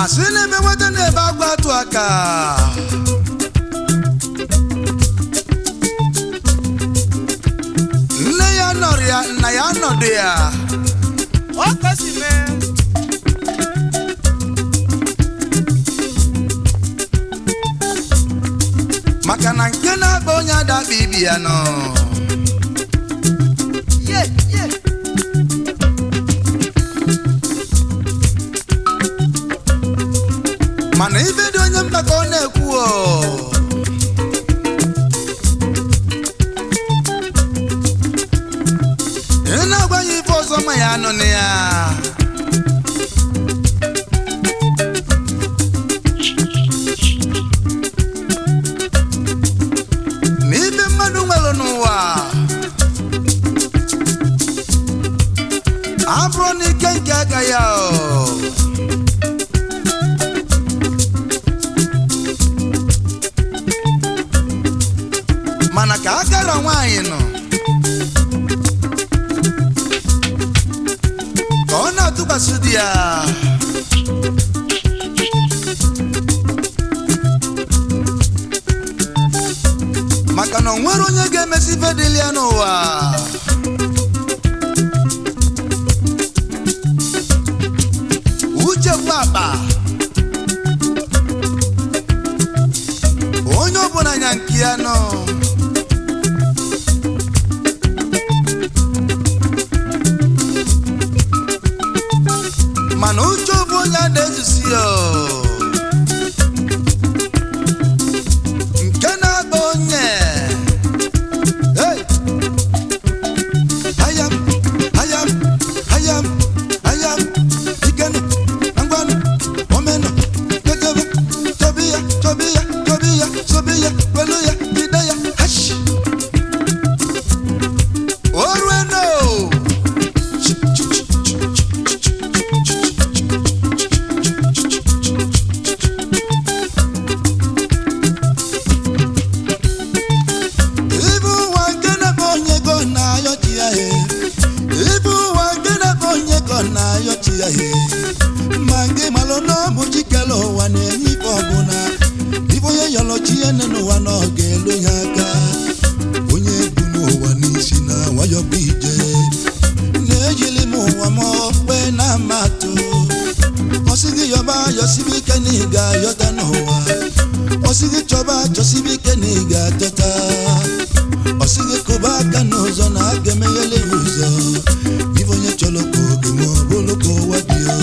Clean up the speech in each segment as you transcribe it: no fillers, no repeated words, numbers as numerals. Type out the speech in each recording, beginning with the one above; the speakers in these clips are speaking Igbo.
Asị na-eme nweta na-ebe agwa atụ aka. Nne ya nọrọ ya, nna ya nọdụ ya. Ọ ka o si mee. Maka na nke na-akpa onye adakpa ibi ya nọ. Ye, ye. Mana ife dị onye mkpa ka ọ na-ekwu o. Ị na-agwa ya ife ọzọ ma ya anụ na ya. Na ife mmadụ nwere n'ụwa abụrụ n'ike nke aka ya o. Mana ka akara nwaanyị nọ ka ọ na-atụkwasị di ya, maka na o nwere onye ga-emesi ife dịrị ya n'ụwa. Uche bụ akpa onye ọbụla anya nke ya nọ. Mana uche bụ onye a na-ezusi ya nke na-agba onye. Hey! Ayam, ayam, ayam, ayam, ikenu, ngwanu, omenu, ketebe, tobiya, tobiya, tobiya, sobiya, weluya, ideya, hash. Orueno! Ibu ụwa nke na-akpọ onye go na-ayọchi ya he. Ibu ụwa nke na-akpọ onye go na-ayọchi ya he. Ma nke malụ na ọ bụ Chikere ụwa na-enye ife ọbụla. Ife onye yọrọ chi ya nne n'ụwa na ọ ga-elu ya aka. Onye bu n'ụwa n'isi na nwayọ bụ ije. Na-ejili m ụwa m okpe na amatụ. Ọsị gị yọba yọsibe ike na ị ga-ayọta n'ụwa. Ọsị gị chọba chọsibe ike na ị ga-achọta. Ọsị gị kụba aka n'ụzọ na a ga-emeghele ya ụzọ. Ife onye chọrọ ka oge ma ọ bụrụ ka ụwa dị o.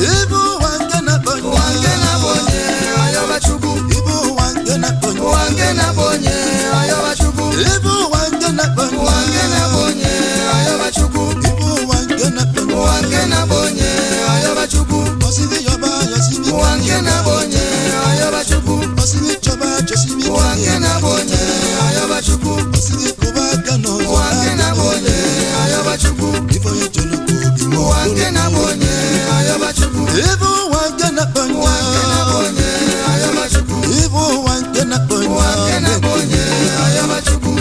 Ibe ụwa nke na-akpọ onye. Ụwa nke na-akpọ onye, ayọba Chukwu. Ibe ụwa nke na-akpọ onye. Ụwa nke na-akpọ onye, ayọba Chukwu. Ibe ụwa nke na-akpọ onye. Ụwa nke na-akpọ onye, ayọba Chukwu. Ibe ụwa nke na-akpọ onye. Ụwa nke na-akpọ onye, ayọba Chukwu. Ọsị gị yọba yọsibe ike Ụwa na ị nke na-akpọ onye, ayọba Chukwu. Ọsị gị chọba chọsibe ike Ụwa na ị nke na-akpọ onye, ayọba Chukwu. Ọsị gị kụba aka n'ụzọ Ụwa na nke a na-akpọ onye, ayọba Chukwu. Ife onye chọrọ ka oge ma ọ Ụwa nke bụrụ na-akpọ onye, ayọba Chukwu. Ibe ụwa nke na-akpọ onye. Ụwa nke na-akpọ onye, ayọba Chukwu. Ibe ụwa nke na-akpọ onye. Ụwa nke na-akpọ onye, ayọba Chukwu.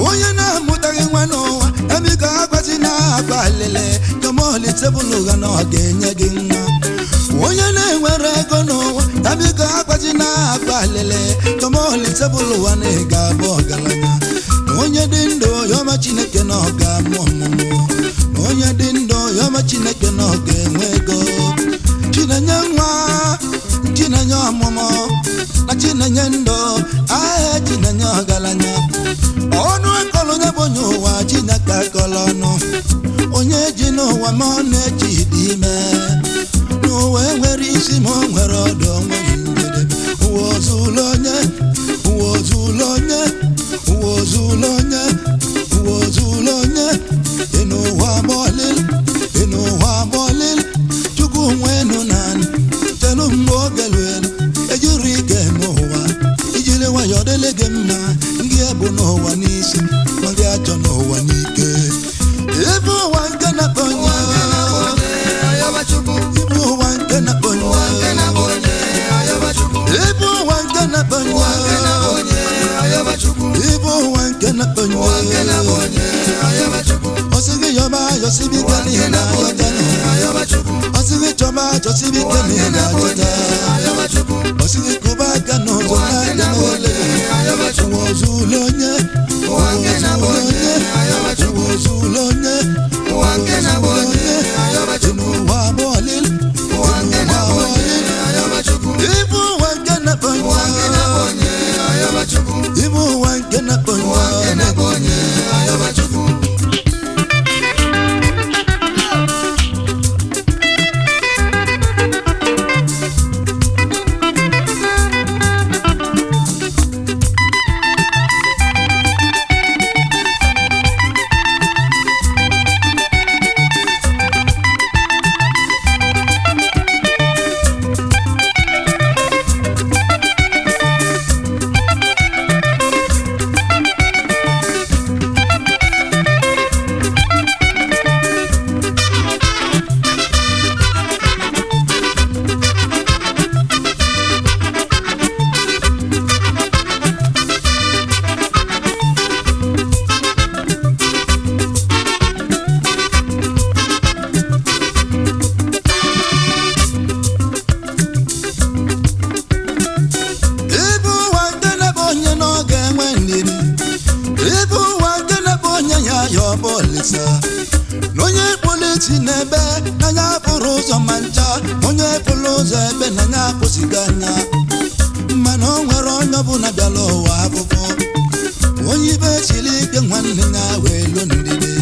Onye na-amụtaghị nwa n'ụwa, emiko agwazi na-akpa alele kọmọli tebụl ụgha na ọ ga-enye gị nwa. Onye na-enwere ego n'ụwa, emiko agwazi na-akpa alele kọmọli tebụl ụwa na ị ga-abụ ọgaranya. Na onye dị ndụ yọma Chineke na ọ ga-amụ ọmụmụ. Na onye dị ndụ yọma yọba Chineke na ọ ga-enwe ego. Chinenye nwa, Chinenye ọmụmụ, na Chinenye ndụ, ahịa Chinenye ọgaranya. Ọnụ akọlụ onye bụ onye ụwa, Chineke akọlụ ọnụ. Onye ji n'ụwa ma ọ na-eji dị ime. N'ụwa enwere isi ma o nwere ọdụ, onweghị njedebe. Ụwa ozulu onye, ụwa ozulu onye, ụwa ozulu onye, ụwa ozulu onye. Ịnụ ụwa bọlịl, ịnụ ụwa bọlịl, Chukwu nwenu naanị telu mgbe oge luelu. Ejiri ike eme ụwa, ijiri nwayọọ dịrị gị mma. Ndị ebu n'ụwa n'isi, ma ndị achọ n'ụwa n'ike. Ibu ụwa nke na-akpọ onye, ibu ụwa nke na-akpọ onye, ibu ụwa nke na-akpọ onye, ibu ụwa nke na-akpọ onye. Ọsị gị yọba ayọsibi ike n'ihi na ayọta nụ. Ọsị gị chọba achọsibi ike n'ihi na achọta. Ọsị gị kụba aka n'ụzọ n'aka n'ole. Ụwa ozulu onye, ụwa ozulu onye, ụwa ozulu onye, ụwa ozulu onye. Ịnụ ụwa bọọlị, ịnụ ụwa bọọlị. Ibu ụwa nke na-akpọ onye, ibu ụwa nke na-akpọ onye. Ibu ụwa nke na-ebe onye na ọ ga-enwe ndidi. Ibu ụwa nke na-ebe onye ya ya ọ bụ Olisa. Na onye kpụrụ isi n'ebe n'anya pụrụ ụzọ ma ncha, onye pụrụ ụzọ ebe n'anya akwụsịghị anya. Mana o nwere onye ọbụla bịara ụwa afụfụ. Onye ibe siri ike nwanne ya wee lu ndidi.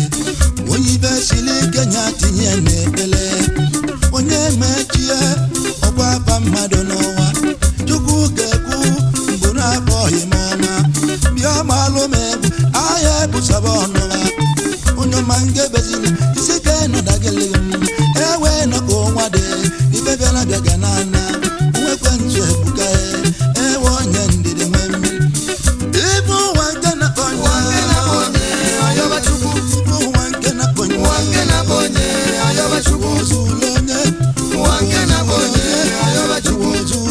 Onye ibe siri ike ya tinye n'ekpele. Onye mechie ọkwa afa mmadụ n'ụwa. Chukwu ga-ekwu mbụ na-akpọghị m ọma. Bịa gbalụ m egwu ahịa ebusaba ọnụma. Onye ọma nke bezina isi ka ịnọdagịlị m. Ewe nọ ka ụnwa dị ife bịara bịa ga n'anya. Nwekwe nzu ebuka ewe onye ndidi nwe mmiri. Ibu ụwa nke na-akpọ onye, ibu ụwa nke na-akpọ onye. Ụwa ozulu onye, ụwa ozulu onye, ụwa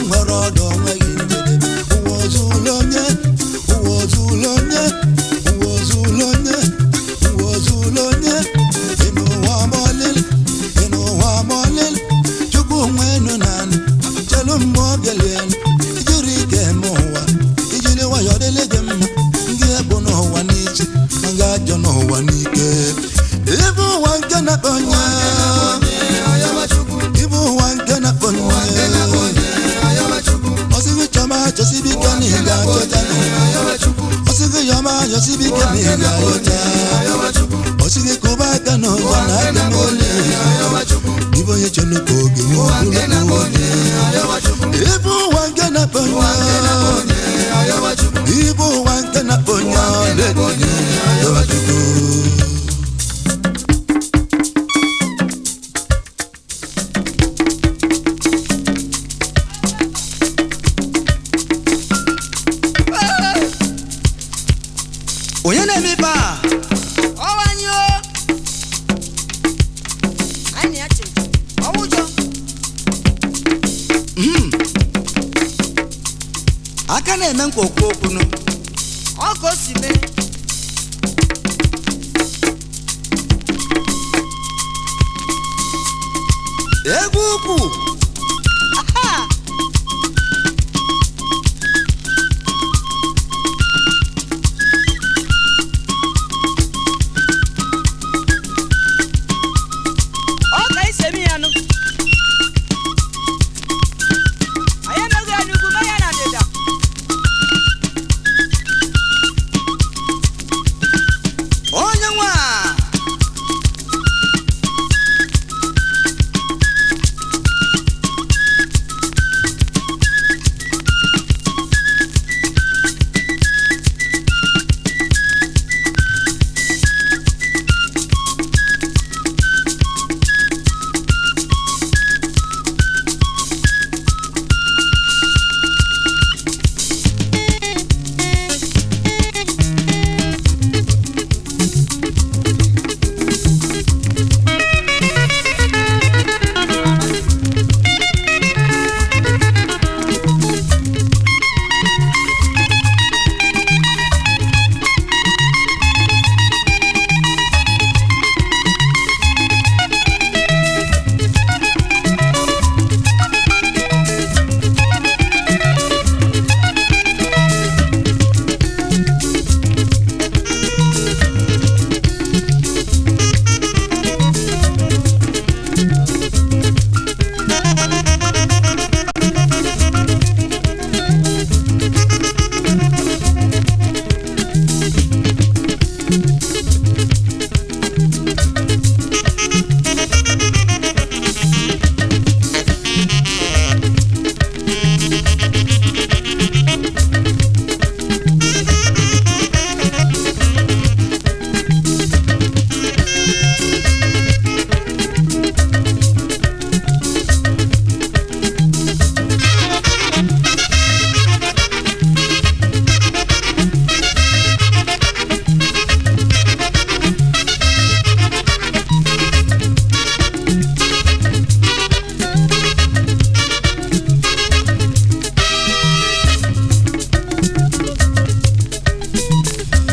nwere ọdụ onweghị njedebe. Ụwa ozulu onye, ụwa ozulu onye, ụwa ozulu onye, ụwa ozulu onye. Ịnụ ụwa ọmọlịlị, ịnụ ụwa ọmọlịlị. Chukwu nwenu naanị chelu mgbe ọ bịalienu. Ijiri ike eme ụwa, ijiri nwayọọ dịrị gị mma. Ndị ebu n'ụwa n'isi, ma nga ajọ n'ụwa n'ike. Ibu ụwa nke na-akpọ onye, ibu ụwa nke na-akpọ onye. Ọsịgị chọma chọsibi ike na ị ga-achọta n'ụwa. Ọsịgị yọma yọsibi ike na ị ga-ayọta. Ọsịgị kụba aka n'ụzọ na aka n'ole. Ibu onye chọrọ ka oge nwe ogologo oge. Ibu ụwa nke na-akpọ onye, ibu ụwa nke na-akpọ onye ọlẹ́dẹ̀ẹ́ yọba Chukwu. Onye na-eme ibe a? Ọwa anyị o. Anyị na ya chịrị. Ọwụ ụjọ. Aka na-eme nkwa okwu okwu nụ. Ọ ka o si mee. Egwu ukwu. Aha! Ọ ka isi eme ya nụ. Anyị emeghị ya n'ugwu, mee ya na ndịda. Onye nwe a?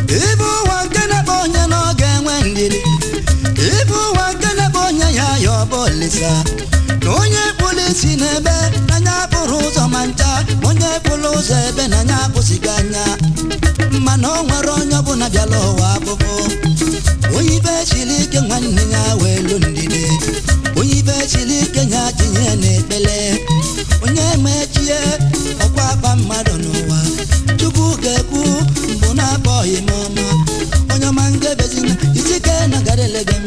Ibu ụwa nke na-akpọ onye na ọ ga-enwe ndidi. Ibu ụwa nke na-akpọ onye ya ya ọ bụ Olisa. Na onye kpụrụ isi n'ebe n'anya kpụrụ ụzọ ma ncha, onye kpụrụ ụzọ ebe n'anya akwụsịghị anya. Mana o nwere onye ọbụla bịara ụwa abụbụ. Onye ibe siri ike nwanne ya wee lu ndidi. Onye ibe siri ike ya tinye n'ekpele. Onye mechie ọkwa akpa mmadụ n'ụwa. Chukwu ga-ekwu mbụ na-akpọghị m ọma. Onye ọma ngebezina isike na garelege m.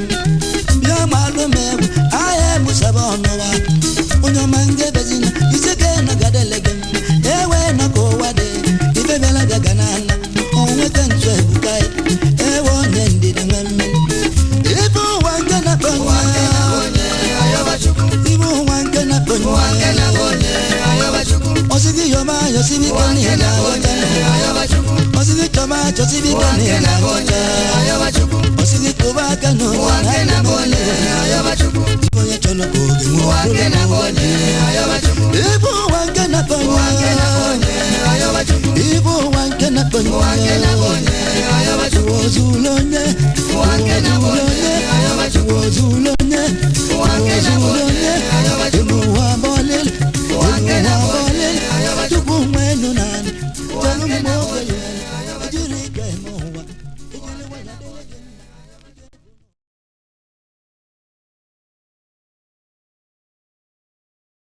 Bịa malụ m egwu ahịa emusaba ọnụwa. Onye ọma ngebezina isike na garelege m. Ewe nọ ka ụwa dị ife bịara bịa ga n'ala. Onweta ntu ebuka ewe onye ndidi nwe mmeri. Ibu ụwa nke na-akpọ onye, ibu ụwa nke na-akpọ onye. Ọsịgị yọma yọsịbị ike n'ihe na-aghọta. Ọsịgị chọma chọsịbị ike n'ihe na-aghọta. Ọsịgị kụba aka n'ụwa na aka n'ole. Ibu onye onye chọrọ ka oge nwee Ụwa nke na-akpọ onye ayọba Chukwu. Ibu ụwa nke na-akpọ Ụwa nke na-akpọ onye onye ayọba Chukwu. Ibu ụwa nke na-akpọ Ụwa nke na-akpọ onye onye ayọba Chukwu. Ụwa ozulu onye Ụwa nke na-akpọ onye ayọba Chukwu. Ụwa ozulu onye Ụwa nke na-akpọ onye ayọba Chukwu. Elu ụwa bọlịlị Ụwa elu nke ụwa na-akpọ onye bọlịlị ayọba Chukwu. Chukwu nwenu naanị Ụwa Telu nke mgbe na-akpọ oge onye ya ayọba Chukwu. Ejiri ike eme ụwa Ejiri nwayọ dịrị gị.